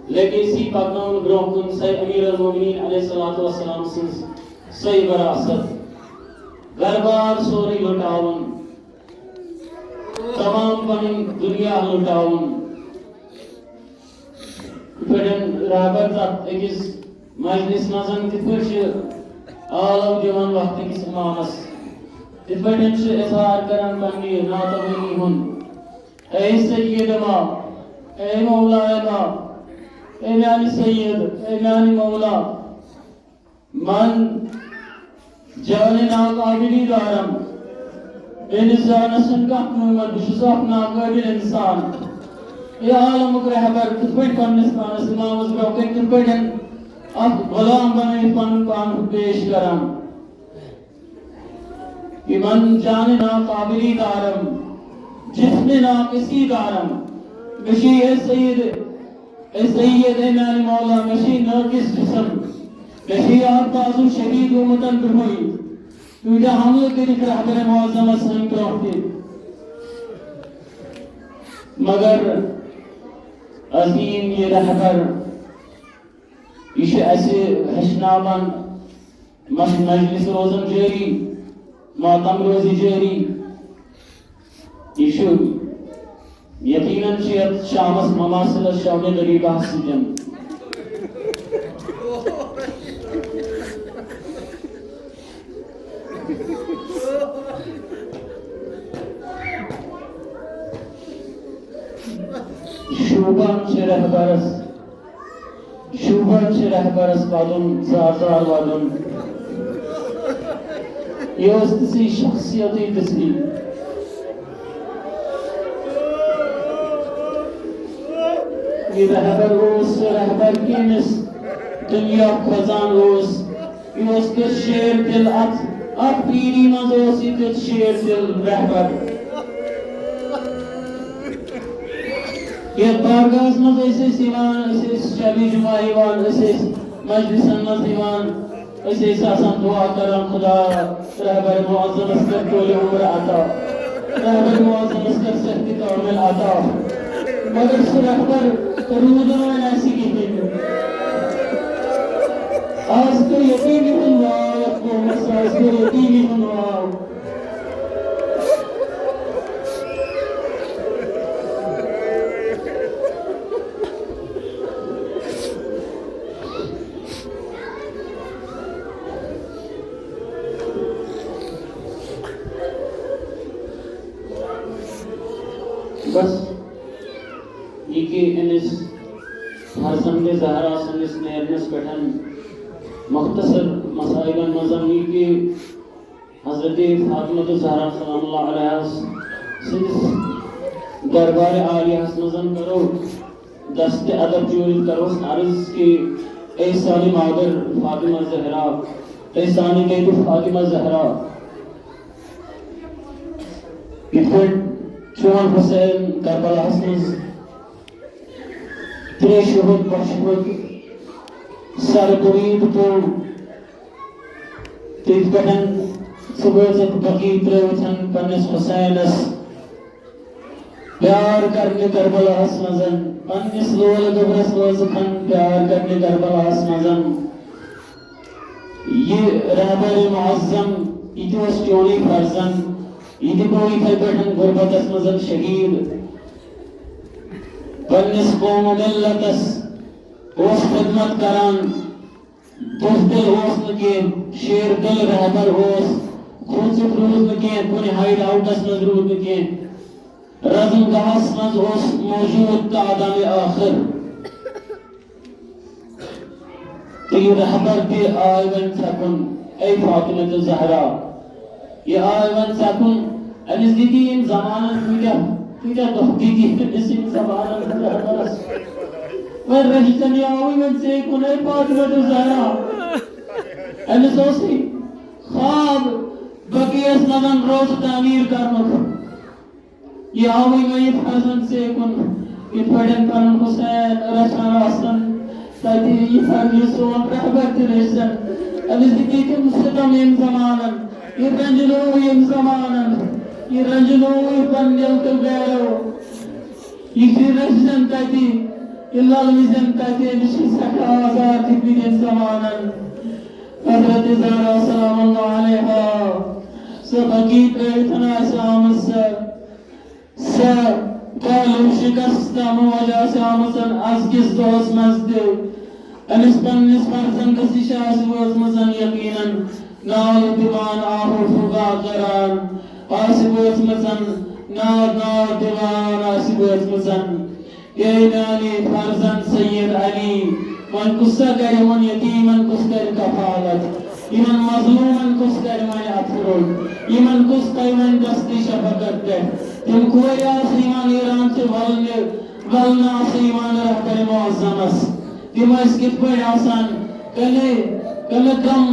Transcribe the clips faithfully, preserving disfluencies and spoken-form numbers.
Legacy پکناوُن برونٛہہ کُن سۄے امیر المومنین علیہ الصلوۃ والسلام سٕنٛز سۄے وراثت۔ گرٕ بار سورُے لُٹاوُن، تمام پنُن دُنیا لُٹاوُن۔ یِتھ پٲٹھۍ رہبر تتھ أکِس مجلس منٛز کِتھ پٲٹھۍ چھِ آلو دِوان وقتہٕ کِس امامس، تِتھ پٲٹھۍ چھِ اظہار کران پننہِ ناتوٲنی ہُنٛد۔ اے سید ما، اے مولا ما، اے میانہِ سید، اے میانہِ مولا، من جانِ ناقابلی دارم، میٲنِس جانس چھنہٕ کانٛہہ قۭمتھ، بہٕ چھُس اکھ ناقٲبل انسان۔ اے عالمُک رہبر، کِتھ پٲٹھۍ پننِس پانس امامس برونٛہہ کنہِ کِتھ پٲٹھۍ اکھ غلام بنٲوِتھ پنُن پان پیش کران؟ یِمن جانِ ناقابلی دارم، جسمِ ناقصی دارم۔ مےٚ چھُ A Syed, A Syed, A میانہِ مولا، مےٚ چھُ ناقص جسم، مےٚ چھُ اکھ بازو شہید گوٚمُت برونٛہٕے۔ تیٖتیٛاہ حملہٕ کٔرِکھ رہبر معظمس ہٕنٛدۍ برونٛہہ تہِ۔ مگر عظیم یہِ رہبر، یہِ چھُ اَسہِ ہیٚچھناوان، مش-، مجلس روزن جٲری، ماتم روزِ جٲری۔ یہِ چھُ یقیناً چھُ یَتھ شامس مماثلس شامِ غریباہس سۭتۍ۔ شوٗبان چھِ رہبرس، شوٗبان چھِ رہبرس پَلُن زار زار وَلُن۔ یہِ ٲس تِژھٕے شخصیتٕے تِژھٕے۔ یہِ رہبر اوس سُہ رہبر، کٔمِس دُنیا کھۄژان اوس۔ یہِ اوس تیُتھ شیر دِل، اَتھ، اَتھ پیٖڑی منٛز اوس یہِ تیُتھ شیر دِل رہبر۔ یَتھ بارگاہَس منٛز ٲسۍ أسۍ یِوان، أسۍ ٲسۍ شبِ جمعہ یِوان، أسۍ ٲسۍ مجلسَن منٛز یِوان، أسۍ ٲسۍ آسان دُعا کران، خدا رہبر معظمس کر طول عمر عطا، رہبر معظمس کر صحت کامل عطا۔ مگر سُہ رہبر روٗد نہٕ وۄنۍ اَسہِ کِہیٖنۍ۔ آز پیوٚو یتیٖمی ہُنٛد ناو یَتھ قومس، آز پیوٚو یتیٖمی ہُنٛد ناو۔ بس، یہِ کہِ أمِس فرزند زہرا سٕنٛدِس نیرنس پٮ۪ٹھ مختصر مسائلن منٛز یہِ کہِ حضرت فاطمہ الزہرا سلام اللہ علیہا سٕنٛدِس دربار عالیہس منٛز کرو دست ادب جوٗرِتھ، کروس عرض کہ اے سانہِ مادر فاطمہ زہرا، اے سانہِ بیبی فاطمہ زہرا، یِتھ پٲٹھۍ چون حسین کربلاہس منٛز ترٛےٚ شہود، بۄچھِ پھوٚت، سر برید پیوٚو، تِتھ پٲٹھۍ ژٕ وٲژٕکھ بقیع ترٲوتھن پننِس حسینس پیار کرنہِ کربلاہس منٛز، پننِس لول گوبرس وٲژٕکھن پیار کرنہِ کربلاہس منٛز۔ یہِ رہبر معظم، یہِ تہِ اوس چونُے فرزند، یہِ تہِ گوٚو یِتھے پٲٹھۍ غربتس منٛز شہید۔ پننِس قوم و ملتس اوس خدمت کران، بزدل اوس نہٕ کینٛہہ، شیر دل رہبر اوس، کھوژِتھ روٗد نہٕ کینٛہہ، کُنہِ ہائیڈ آؤٹس منٛز روٗد نہٕ کینٛہہ، رزم گاہس منٛز اوس موجود تا دم آخر۔ تہٕ یہِ رہبر تہِ آے وۄنۍ ژےٚ کُن، اے فاطمہ تہٕ زہرا۔ یہِ آے وۄنۍ ژےٚ کُن۔ أمِس دِتۍ یِم زمانن کۭتیاہ، کۭتیاہ دۄہ دِتۍ أمِس یِم زمانن رہبرس۔ وۄنۍ رٔچھتن یہِ آوٕے وۄنۍ ژےٚ کُن، اے فاطمہ تہٕ زہرا۔ أمِس اوسُے خواب بقیعس منٛز روزٕ تعمیٖر کرنُک۔ یہِ آوٕے وۄنۍ یہِ فرزند ژےٚ کُن، یِتھ پٲٹھۍ پنُن حسین رچھان آسن، تتہِ یہِ فرزند سون رہبر تہِ رٔچھزن۔ أمِس دِتۍ تِم ستم ییٚمہِ زمانن، یہِ رنجنوو ییٚمہِ زمانن، یہِ رنجنوو یہِ پننیو تہٕ غیرو۔ یہِ چھِ رٔچھزن تتہِ، یہِ لل وِزن تتہِ أمِس چھِ سٮ۪ٹھاہ آزار دِتمٕتۍ اِنسانن۔ حضرت زہرا سلام اللہ علیہا، سۄ بقیع ترٲوِتھ آسہِ آمٕژ سۄ، سۄ پہلو شکست تمو وجہ آسہِ آمٕژ أزکِس دۄہس منٛز تہِ۔ أمِس پننِس فرزندس نِش آسہِ وٲژمٕژ یقیناً نال دِوان آہو فغا کران آسہِ وٲژمٕژ، ناد ناد دِوان آسہِ وٲژمٕژ۔ اے میانہِ فرزند سید علی، وۄنۍ کُس سا کرِ یِمن یتیٖمن، کُس کرِ کفالت؟ یِمن مظلوٗمن کُس کرِ وۄنۍ اتھٕ روٚٹ؟ یِمن کُس پَیہِ وۄنۍ دستِ شفقت پٮ۪ٹھ؟ تِم کورِ آسہٕ یِوان ایران چہِ ولنہٕ، ولنہٕ آسہٕ یِوان رہبرِ معظمس۔ تِم ٲسۍ کِتھ پٲٹھۍ آسان کلے، کلہٕ کم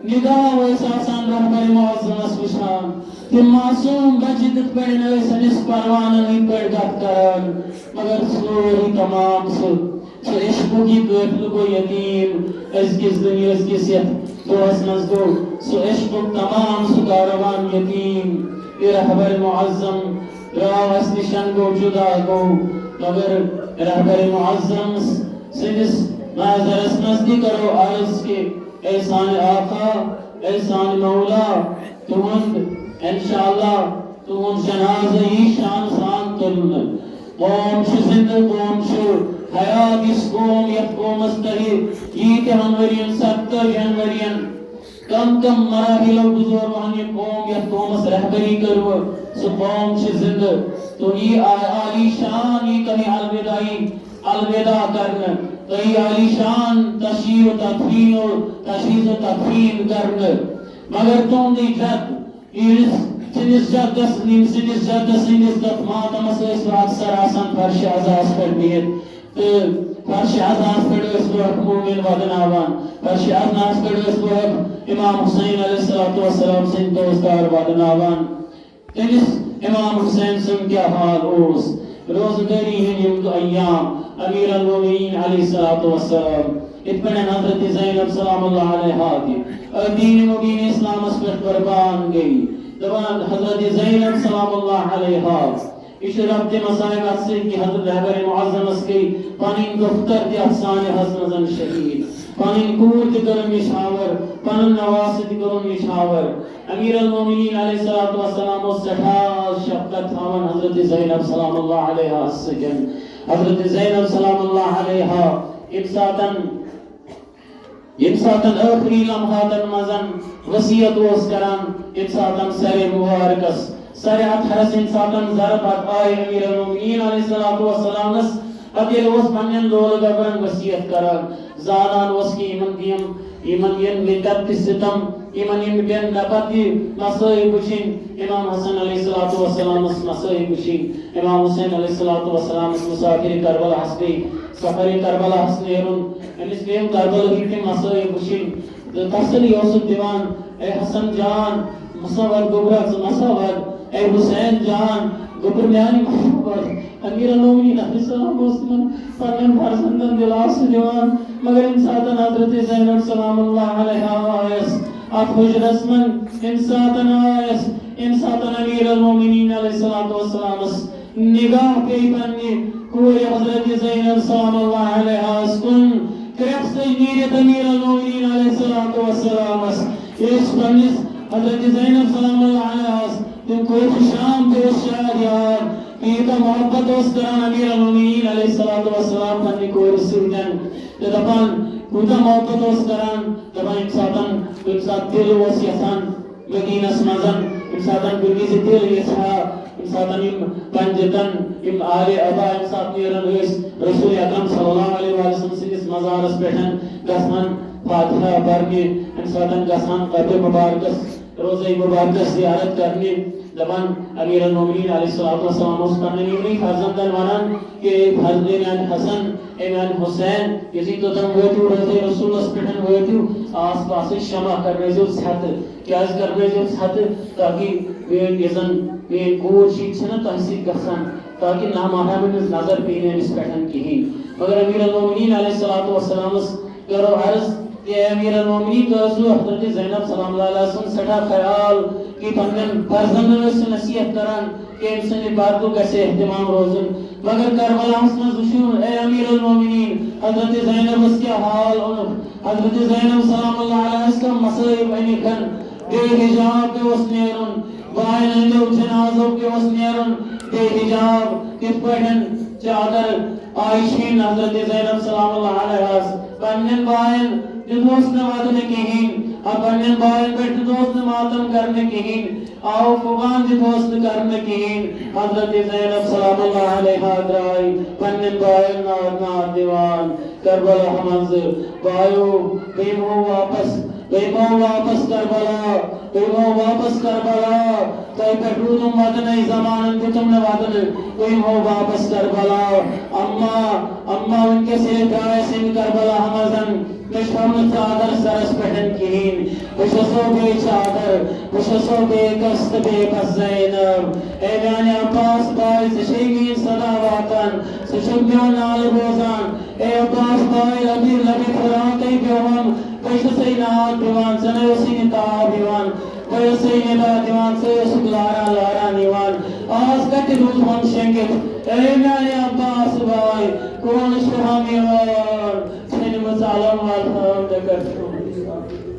نگاہ ٲسۍ آسان رہبرِ معظمس وٕچھان۔ تِم معصوم بچہِ کِتھ پٲٹھۍ ٲسۍ أمِس پروانن ہٕنٛدۍ پٲٹھۍ گتھ کران۔ مگر سورُے تمام سُہ، سُہ عشقُک یہِ قٲفلہٕ گوٚو یتیٖم۔ أزکِس دُنیاہس کِس یتھ دۄہس منٛز گوٚو سُہ عشقُک تمام سُہ کاروان یتیٖم۔ یہِ رہبر معظم درٛاو اَسہِ نِشن گوٚو جُدا گوٚو، مگر رہبر معظم سٕنٛدِس محضرس منٛز تہِ کرو عرض کہِ اے سانہِ آقا، اے سانہِ مولا، تُہُنٛد انشاءاللہ تُہُنٛد جنازٕ یی شان سان تُلنہٕ۔ قوم چھُ زِندٕ، قوم چھُ حیات۔ یُس قوم، یَتھ قومس تۄہہِ ییٖتیٛاہن ؤرین، ستتٲجی ہن ؤرین، کم کم مراحلو گُزورون یہِ قوم، یَتھ قومس رہبری کٔروٕ، سُہ قوم چھُ زِندٕ۔ تہٕ یی آ-، عالی شان یی تۄہہِ الوداعی الوداع کرنہٕ، تۄہہِ عالی شان تشییع و تدفین و تشییع و تدفین کرنہٕ۔ مگر تُہُنٛدُے جد، ییٚمِس، سٕنٛدِس جدس، ییٚمہِ سٕنٛدِس جدس سٕنٛدِس تتھ ماتمس ٲسۍ بہٕ اکثر آسان فرشِ عزاہس پٮ۪ٹھ بِہِتھ، تہٕ فرشِ عزاہس پٮ۪ٹھ ٲسۍ بہٕ اکھ مومن ودناوان، فرشِ عزاہس پٮ۪ٹھ ٲسۍ بہٕ اکھ امام حسین علیہ الصلوۃ والسلام سٕنٛدۍ دوستار ودناوان۔ تٔمِس امام حسین سُنٛد کیٛاہ حال اوس؟ روزٕ دٲری ہٕنٛدۍ یِم دۄہ ایام، امیر المومنین علیہ الصلوۃ والسلام، یِتھ پٲٹھۍ حضرت زینب سلام اللہ علیہا تہِ أتھۍ دین مبین اسلامس پٮ۪ٹھ قربان گٔے۔ دپان حضرت زینب سلام اللہ علیہا، یہِ چھُ ربطِ مصائب اتھ سۭتۍ کہِ حضرت رہبر معظمس گٔے پنٕنۍ دختر تہِ اتھ سانحس منٛز شہید، پنٕنۍ کوٗر تہِ کٔرٕن نِشاور، پنُن نواسہٕ تہِ کوٚرُن نِشاور۔ امیر المومنین علیہ الصلوۃ والسلام اوس سٮ۪ٹھاہ شفقت تھاوان حضرت زینب سلام اللہ علیہا سۭتۍ۔ حضرت زینب سلام اللہ علیہا ییٚمہِ ساتن، ییٚمہِ ساتن ٲخری لمحاتن منٛز وصیت اوس کران، ییٚمہِ ساتن سرِ مبارکس، سرِ اطہرس ییٚمہِ ساتن ضربت آیہِ امیر المومنین علیہ الصلوۃ والسلامس، پتہٕ ییٚلہِ اوس پننٮ۪ن لولہٕ گۄبرن وصیت کران، زانان اوس کہِ یِمن دِیم، یِمن یِن نہٕ کتھ تہِ ستم، یِمن یِن نہٕ پٮ۪ن نہ پتہٕ یہِ مصٲیب وٕچھِنۍ۔ امام حسن علیہ الصلوۃ والسلامس مصٲیب وٕچھِنۍ، امام حسین علیہ الصلوۃ والسلامس مسافر کربلاہس پیٚیہِ سفر کربلاہس نیرُن، أمِس پیٚیَن کربلہٕکۍ تِم مصٲیب وٕچھِنۍ۔ تہٕ تسلی اوسُکھ دِوان، اے حسن جان، مصور گوٚبرا، ژٕ مصور، اے حسین جان، گوٚبر میانہِ محبت۔ امیر المومنین علیہ السلام اوس تِمن پننٮ۪ن فرزندن دلاسہٕ دِوان، مگر ییٚمہِ ساتن حضرت زینب سلام اللہ علیہا آیس اتھ حجرس منٛز، ییٚمہِ ساتن آیس، ییٚمہِ ساتن امیر المومنین علیہ الصلوۃ والسلامس نگاہ پیٚیہِ پننہِ کورِ حضرت زینب سلام اللہ علیہاس کُن، کرٛٮ۪کھ سۭتۍ نیٖرِتھ امیر المومنین علیہ الصلوۃ والسلامس، ییٚلہِ أسۍ پننِس حضرت زینب سلام اللہ علیہاس تِم کوٗر شام تہِ اوس شاد یاد، تہٕ یوٗتاہ محبت اوس کران امیر المومنین علیہ الصلوۃ والسلام پننہِ کورِ سۭتۍ، تہٕ دپان کوٗتاہ محبت اوس کران، دپان ییٚمہِ ساتن، ییٚمہِ ساتہٕ دِل اوس یژھان مدینس منٛز، ییٚمہِ ساتن کُنہِ وِزِ دِل یژھِ ہا، ییٚمہِ ساتن یِم پنڈتن، یِم آلِ عبا، ییٚمہِ ساتہٕ نیران ٲسۍ رسول اکرم صلی اللہ علیہ وسلم سٕنٛدِس مزارس پٮ۪ٹھ گژھان فاتحہ پرنہِ، ییٚمہِ ساتن گژھان قبرِ مبارکس، روضہ مبارکس زیارت کرنہِ، دپان امیر المومنین علیہ الصلوۃ والسلام اوس پننٮ۪ن یِمنٕے فرزندن ونان کہِ اے فرزندِ میانہِ حسن، اے میانہِ حسین، یُتھُے توٚتام وٲتِو روضہ رسولس پٮ۪ٹھ وٲتِو، آس پاسٕچ شمع کرنٲیزیو ژھٮ۪تہٕ۔ کیٛازِ کرنٲیزیو ژھٮ۪تہٕ؟ تاکہِ میٲنۍ یۄس زن میٲنۍ کوٗر چھِ، یہِ چھَنہ تۄہہِ سۭتۍ گژھان، تاکہِ نامحرمن ہٕنٛز نظر پیٚیہِ نہٕ أمِس پٮ۪ٹھ کِہیٖنۍ۔ مگر امیر المومنین علیہ الصلوۃ والسلامس کرو عرض، کہ اے امیر المومنین، تۄہہِ اوسوٕ حضرت زینب سلام اللہ علیہ سُنٛد سٮ۪ٹھاہ خیال، کہ پننٮ۪ن فرزندن ٲسِو نصیحت کران کہ أمۍ سٕنٛدِ پردُک گژھِ اہتمام روزُن۔ مگر کربلاہس منٛز وٕچھِو اے امیر المومنین، حضرت زینبس کیٛاہ حال اوٚنُکھ۔ حضرت زینب سلام اللہ علیہس کم مصائب أنِکھ۔ بے حجاب پیوس نیرُن، بایَن ہٕنٛدیو جنازو پیوس نیرُن بے حجاب۔ کِتھ پٲٹھۍ؟ چادر آیہِ چھیٚنۍ حضرت زینب سلام اللہ علیہس۔ پننٮ۪ن بایَن دیُتہوس نہٕ ودنہٕ کِہیٖنۍ، آ، پننٮ۪ن بایَن پٮ۪ٹھ دیُتہوس نہٕ ماتم کرنہٕ کِہیٖنۍ، آو فغان دیُتہوس نہٕ کرنہٕ کِہیٖنۍ۔ حضرت زینب سلام اللہ علیہا درٛاے پننٮ۪ن بایَن ناد ناد دِوان۔ کربلاہس منٛز بایو، بہٕ یِمہو واپس، بہٕ یِمہو واپس کربلا، بہٕ یِمہو واپس کربلا۔ تۄہہِ پٮ۪ٹھ روٗدُم ودنَے، زمانن دیُتُم نہٕ ودنہٕ، بہٕ یِمہو واپس کربلا۔ اما، اما وٕنکیٚس ییٚلہِ درٛایَس ییٚمہِ کربلاہس منٛز، مےٚ چھٲو نہٕ ژادر سرس پٮ۪ٹھ کِہیٖنۍ۔ بہٕ چھَسو بے چادر، بہٕ چھَسو بے کس تہٕ بے بس زینب۔ اے میانہِ عباس باے، ژےٚ چھے میٲنۍ صدا واتان، ژٕ چھُکھ میون نالہٕ بوزان۔ اے عباس باے، ربی لبِ فراقے پیوم، بہٕ چھُسے ناد دِوان، ژےٚ نَے اوسُے نہٕ تاب یِوان۔ بہٕ اوسُے ندا دِوان، ژٕ اوسُکھ لاران لاران یِوان۔ آز کتہِ روٗد ہم شیٚنگِتھ؟ اے میانہِ عباس باے، کون چھُ ہم یِوان؟ ژھیٚنمٕژ علم والہٕ ہم مےٚ کتہِ روٗد؟